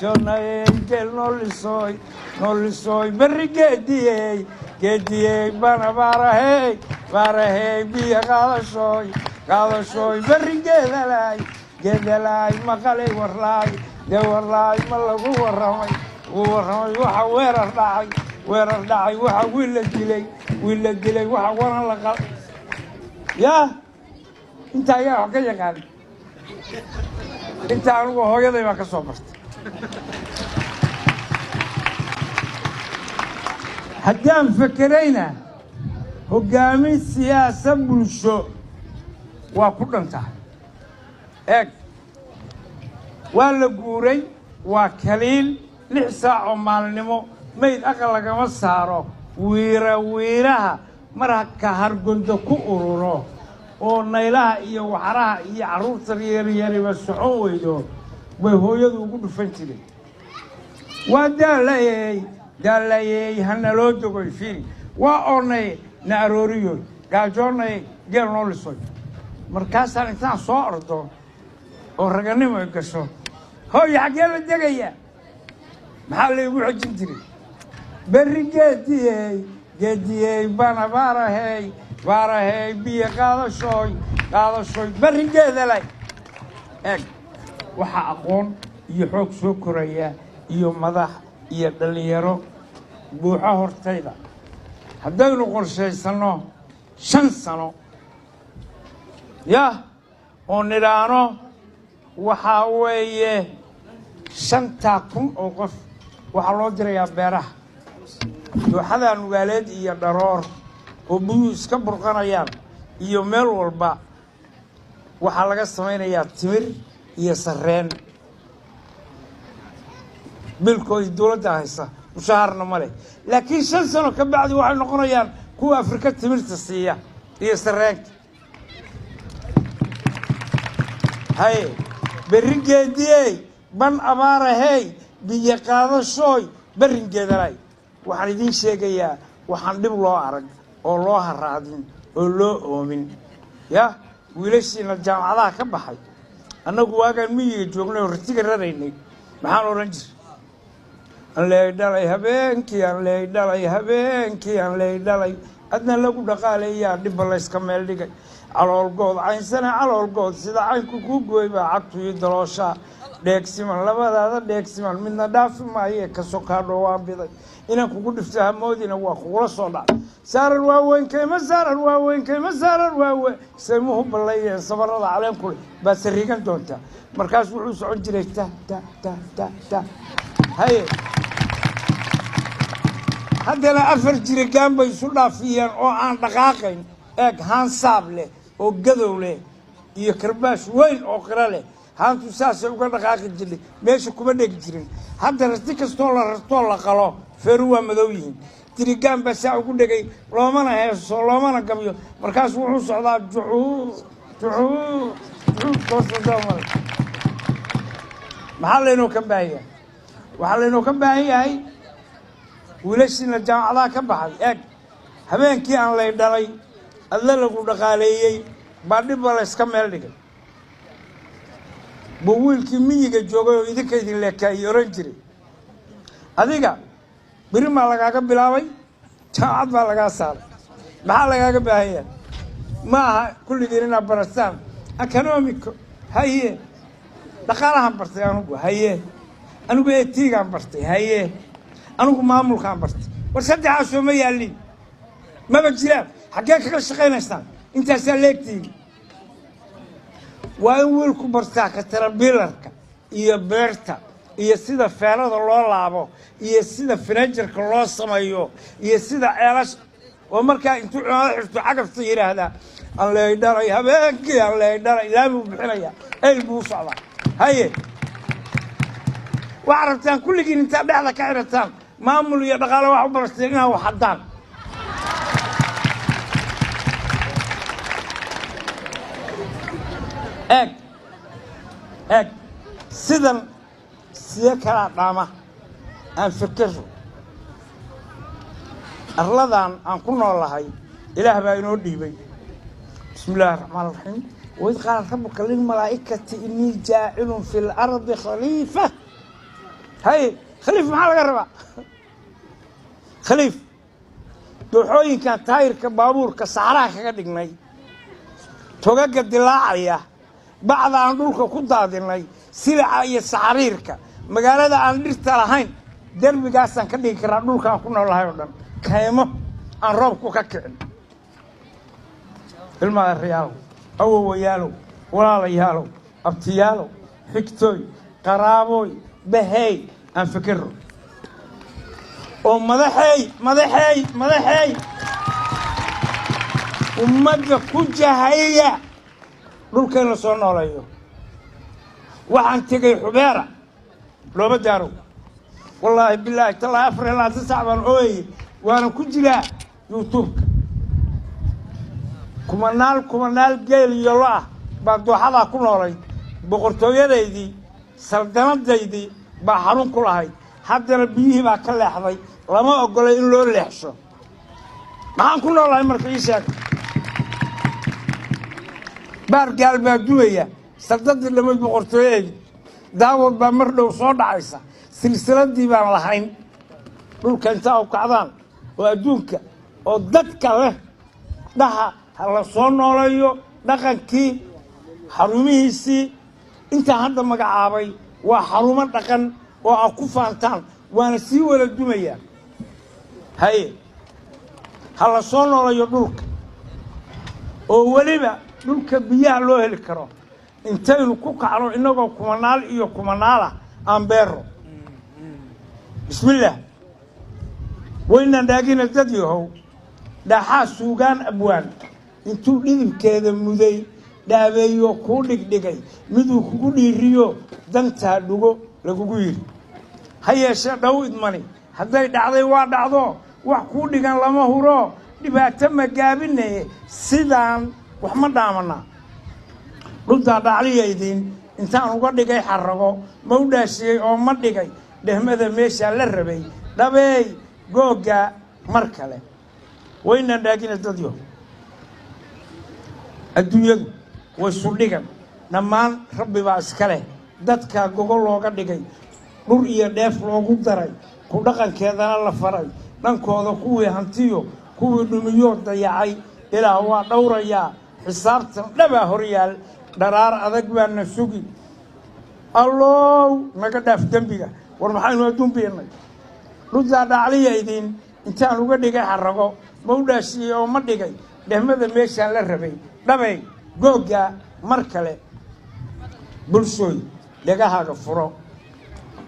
Joonayey geel noolisoy noolisoy, berri geediyey geediyey, bana baarahey baarahey, biyo qaadashoy qaadashoy, berri geedalaay geedalaay, maqalay warlaay dee warlaay, ma lagu warramay uu warramay? Waxa weerar dhacay, weerar dhacay, waxa wiil la dilay, wiil la dilay, waxa waran la qal yaa. Inta ayaa wax ka yaqaan inta anigu hooyaday baan ka soo bartay. Haddaan fekerayna hoggaamin siyaasad bulsho waa ku dhan tahay. Eeg, waa la guuray, waa kaliil 6 saac oo maalinimo mayd aqal lagama saaro. Wiira wiiraha marka hargondo ku ururo oo naylaha iyo waxaraha iyo carruurta yaryariba socon weydo bay hooyadu ugu dhufan jireen. Waa daalayey daalayey, hana loo dogoy fiiri, waa oonay na arooriyoy, gaajoonay geel noo lisoy. Markaasaan intaan soo ordo oo raganimo ay gasho, hooyo xaggee la degayaa? Maxaa laygu xejin jiray? Berri geediyey geediyey, bana baarahey baarahey, biyo qaadashooy qaadashooy, berri geedalay. Eeg, waxaa aqoon iyo xoog soo koraya iyo madax iyo dhallinyaro buuxo hortayda. Haddaynu qorshaysanno 5 sano yah oo nidhaano, waxaa weeye 5000 oo qof waxaa loo dirayaa beeraha dooxada Nugaaleed iyo Dharoor oo biyuhu iska burqanayaan, iyo meel walba waxaa laga samaynayaa timir iyo sarreen. Bilkoodii dowladda haysa, mushaharna ma leh, laakiin 5 sano ka bacdi waxay noqonayaan kuwa Afrika timirta siiya iyo sarreenka. Haye, berri geediyey, ban abaarahey, biyo qaadashooy, berrin geedalay. Waxaan idiin sheegayaa waxaan dhib loo arag oo loo haraadin oo loo oomin. Ya wiilashiina jaamacadaha ka baxay, annagu waagaan miyiga joognay oo ratiga raraynay maxaan odhan jir? Aan leey dhalay habeenkii, aan leey dhalay habeenkii, aan leey dhalay adna lagu dhaqaaleeyaa dhibba layska meel dhigay, caloolgood caynsane, caloolgood sida caynku kuu gooy baa cagtu ii dalooshaa, dheegsiman labadaada dheegsiman midna dhaafi maaye, ka sokaadho waan biday inaan kugu dhifto hamoodina waa kugula soo dhacay. Saarar waaweyn kayma, saarar waaweyn kayma, saarar waaweyn saymuhu ballayeen sabarada caleen kule baad sariigan doontaa. Markaas wuxuu socon jiray ta ta ta ta ta. Haye, haddana 4 jirigaan bay isu dhaafiyeen oo aan dhaqaaqayn. Eeg, haan saab leh oo gadow leh iyo karbaash weyn oo qiro leh, haantu saasay uga dhaqaaqi jirtay, meesha kuma dhegi jirin. Hadda rati kastoo la rartoo la qalo feeru waa madow yihiin, jirigaan baa saa ugu dhegay, loomana heeso loomana gabyo. Markaasu wuxuu socdaa juxuu juxuu juxuu. Maxaa laynoo ka baahan yahay? Waxaa laynoo ka baahan yahay wiilashiina jaamacadaha ka baxay. Eeg, habeenkii aan lay dhalay adla lagu dhaqaaleeyey baa dhibba layska meel dhigay buu wiilkii miyiga joogay oo idinka idin leekaayey oran jiray. Adiga beri maa lagaaga bilaabay, jaamacad baa lagaa saaray. Maxaa lagaaga baahan yahay? Ma aha kulligiin inaad barataan economico. Haye, dhaqaalahaan bartay anugu, haye, anigu etigaan bartay, haye, anigu maamulkaan bartay. War saddexaasoo ma yaallin, maba jiraan. Xaggee kaga shaqaynaysaan intaasaa leegtihiin? Waa in wiilku bartaa katarabilarka iyo beerta iyo sida feerada loo laabo iyo sida finajarka loo sameeyo iyo sida ceelasha, oo markaa intuu cumaado xirto cagafta yidhaahdaa aan leey dhalay habeenkii, aan leey dhalay. Laami buu bixinayaa, eyl buu u socdaa. Haye, waxaad rabtaan kulligiin intaad dhexda ka xirataan maamul iyo dhaqaale wax u barateen inaad wax haddaan. Eeg eeg, sidan sidee kalaa dhaama aan fekero. Arladan aan ku noolahay Ilaah baa inoo dhiibay. Bismi illaahi raxmaan raxiim. Waid qaala rabuka lilmalaa'ikati inii jaacilun fi lardi khaliifa. Haye, Khaliif, maxaa laga rabaa? Khaliif, dooxooyinkan taayirka baabuurka saxraha kaga dhignay, togaga dilaacaya, bacda aan dhulka ku daadinay, silaca iyo saxariirka, magaalada aan dhirta lahayn, derbigaasaan ka dhigi karaa dhulkaan ku noolahay oo dhan kaymo aan roobku ka kicin. Ilmaadareyaalow, awowayaalow, walaalayaalow, abtiyaalow, xigtooy, qaraabooy, bahey, aan fikiro oo madaxeey, madaxeey, madaxeey, ummadda ku jahaya dhulka in la soo nooleeyo. Waxaan tegey Xubeera, Looma Daarow. Wallaahi, bilaahi, tallaahi, 24 saac baan ooyayey, waana ku jiraa YouTube-ka. Kumanaal kumanaal geel iyo lo ah baa dooxadaa ku noolayd. Boqortooyadaydii, saldanadaydii baa xarun ku lahayd. Haddana biyihii baa ka leexday, lama ogolay in loo leexsho. Maxaan ku noolahay marka? Ii sheeg. Baargaal baa dumaya, saldadii dhammayd, boqortooyadeydii Daawad baa mar dhow soo dhacaysa. Silsiladii baan lahayn. Dhulka intaa u kacdaan oo adduunka oo dadka leh dhaha, ha la soo nooleeyo dhaqankii, xarumihiisii. Intaan hadda magacaabay waa xarumo dhaqan oo aad ku faantaan, waana sii wada dumayaa. Haye, ha la soo nooleeyo dhulka, oo weliba dhulka biyaha loo heli karo intaynu ku kacno innagoo kumanaal iyo kumanaalah aan beero. Bismillaah. Waynaan dhaagina dad yahow. Dhaaxaa suugaan abwaan intuu dhidibkeeda muday, dhaabeeyo, kuu dhigdhigay, miduu kugu dhiiriyo, dantaa dhugo lagugu yidhi. Ha yeeshee, dhow idmani hadday dhacday, waa dhacdo, wax kuu dhigan lama huro. Dhibaato ma gaabinaye, sidaan wax ma dhaamanaa? Dhultaa dhacliyaydin intaan uga dhigay xarago, ma u dhaashiyey oo ma dhigay dhehmada meeshaa la rabay? Dhabeey googga mar kale. Waynaan dhaagina dadyo. Adduunyadu way isu dhigan dhammaan, Rabbi baa iska leh. Dadkaa gogol looga dhigay, dhur iyo dheef loogu daray, ku dhaqankeedana la faray. Dhankooda kuwii hantiyo kuwii dhumiyoo dayacay, Ilaah waa dhowrayaa. Xisaabtan dhabaa horyaal, dharaar adag baana sugi. Allow naga dhaaf dembiga. War maxaynu adduun biirnay? Dhultaa dhacliya idin intaan uga dhigay xarago, ma u dhaashiyey oo ma dhigay dhehmada meeshaan la rabay? Dhabay googga mar kale. Bulshooy, dhegahaaga furo.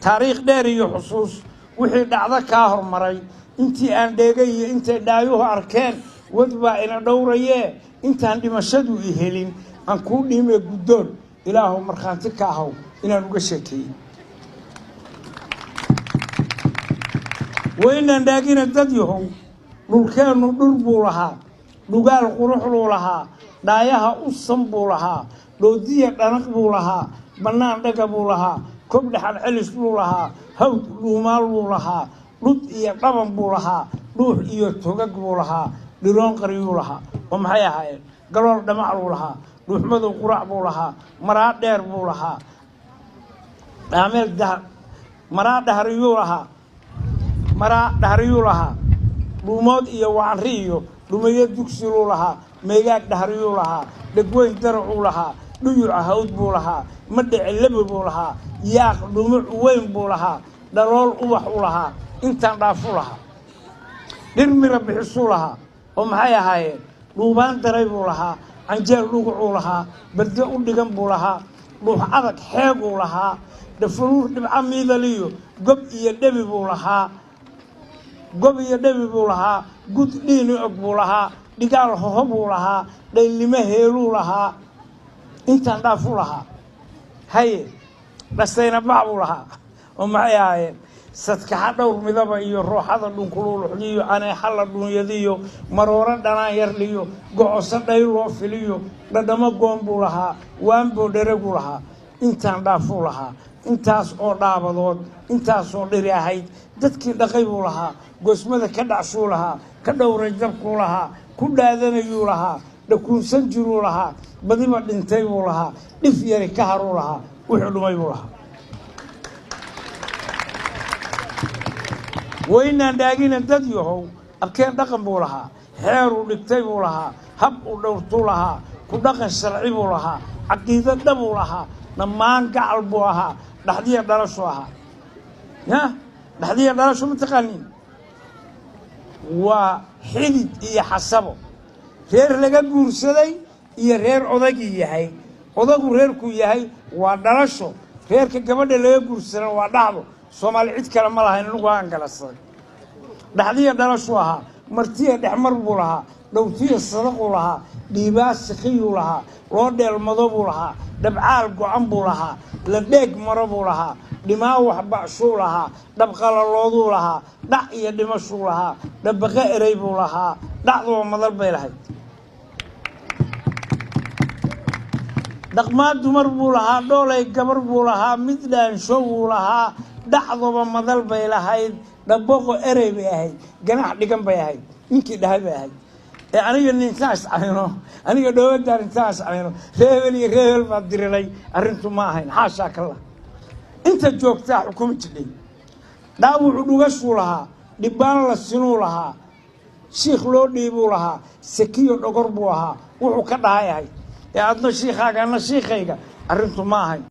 Taariikh dheer iyo xusuus wixii dhacdo kaa hormaray, intii aan dheegay iyo intay dhaayuhu arkeen, wad baa ina dhowrayee. Intaan dhimashadu i helin aan kuu dhiimee guddoon. Ilaahow markhaanti ka ahaw inaan uga sheekeeyey. Waynaan dhaagina dad yahow. Dhulkeennu dhur buu lahaa, dhugaal quruxluu lahaa, dhaayaha usan buu lahaa, dhoodiya dhanaq buu lahaa, bannaan dhaga buu lahaa, kob dhexan celis buu lahaa, hawd dhuumaal buu lahaa, dhud iyo dhaban buu lahaa, dhuux iyo togag buu lahaa, dhiroon qaryuu lahaa. Oo maxay ahaayeen? Galool dhamac buu lahaa, dhuuxmadow qurac buu lahaa, maraa dheer buu lahaa, dhaameel maraa dhahriyuu lahaa, maraa dhahriyuu lahaa, dhuumood iyo wacanri iyo dhumayo dugsiluu lahaa, meegaag dhahriyuu lahaa, dhegweyn daracuu lahaa, dhuyuca hawd buu lahaa, madhace lebi buu lahaa, yaaq dhumuc weyn buu lahaa, dhalool ubax u lahaa. Intaan dhaafuu lahaa. Dhir mira bixisuu lahaa. Oo maxay ahaayeen? Dhuubaan daray buu lahaa, canjeel dhugucuu lahaa, bardo u dhigan buu lahaa, dhuux adag xeeguu lahaa, dhafaruur dhibca miidaliyo gob iyo dhebi buu lahaa, gob iyo dhebi buu lahaa, gud dhiini og buu lahaa, dhigaal hoho buu lahaa, dhaylnimo heeluu lahaa. Intaan dhaafuu lahaa. Haye, dhasayna bac buu lahaa. Oo maxay ahaayeen? Sadkaxa dhowr midaba iyo rooxada dhunkuluuluxdiyo, aneexa la dhuunyadiyo, marooro dhanaan yarliyo, gocoso dhayloo filiyo, dhadhamo goon buu lahaa, waanboo dhereguu lahaa. Intaan dhaafuu lahaa. Intaas oo dhaabadood, intaasoo dhiri ahayd, dadkii dhaqay buu lahaa, goosmada ka dhacshuu lahaa, ka dhowray dabkuu lahaa, ku dhaadanayuu lahaa, dhakuunsan jiruu lahaa, badiba dhintay buu lahaa, dhif yari ka haruu lahaa, wuxuu dhumay buu lahaa. Waynaan dhaagina dad yahow, abkeen dhaqan buu lahaa, xeeruu dhigtay buu lahaa, hab uu dhowrtuu lahaa, ku dhaqan sharci buu lahaa, caqiido dhabuu lahaa, dhammaan gacal buu ahaa, dhaxdiya dhalashu ahaa. Ya dhaxdiya dhalashu ma taqaaniin? Waa xidid iyo xasabo, reer laga guursaday iyo reer odagii yahay. Odagu reerkuu yahay waa dhalasho, reerka gabadha laga guursadana waa dhaxdo. Soomaali cid kale ma lahayn, inagu aan galasaday. Dhaxdiya dhalashuu ahaa, martiya dhexmar buu lahaa, dhowtiya sadaquu lahaa, dhiibaa sikhiyuu lahaa, loo dheelmado buu lahaa, dhabcaal go-an buu lahaa, la dheeg maro buu lahaa, dhimaa waxba'shuu lahaa, dhabqalalooduu lahaa, dhac iyo dhimashuu lahaa, dhabaqo erey buu lahaa, dhacduba madal bay lahayd. Dhaqmaa dumar buu lahaa, dhoolay gabar buu lahaa, mid dhaansho wuu lahaa, dhacduba madal bay lahayd, dhaboqo erey bay ahayd, ganax dhigan bay ahayd, ninkii dhahay bay ahayd. Ee aniga nintaan iscayno, aniga dhowadaar intaan iscayno, reehebel iyo reehebel baa dirilay, arrintu ma ahayn. Xaashaa kalla, inta joogtaa xukumi jidhay. Dhaawucu dhugashuu lahaa, dhibbaan la sinuu lahaa, shiikh loo dhiibuu lahaa, sakiyo dhogor buu ahaa, wuxuu ka dhahay ahayd. Ee adna shiikhaaga, adna shiikhayga, arrintu ma ahayn.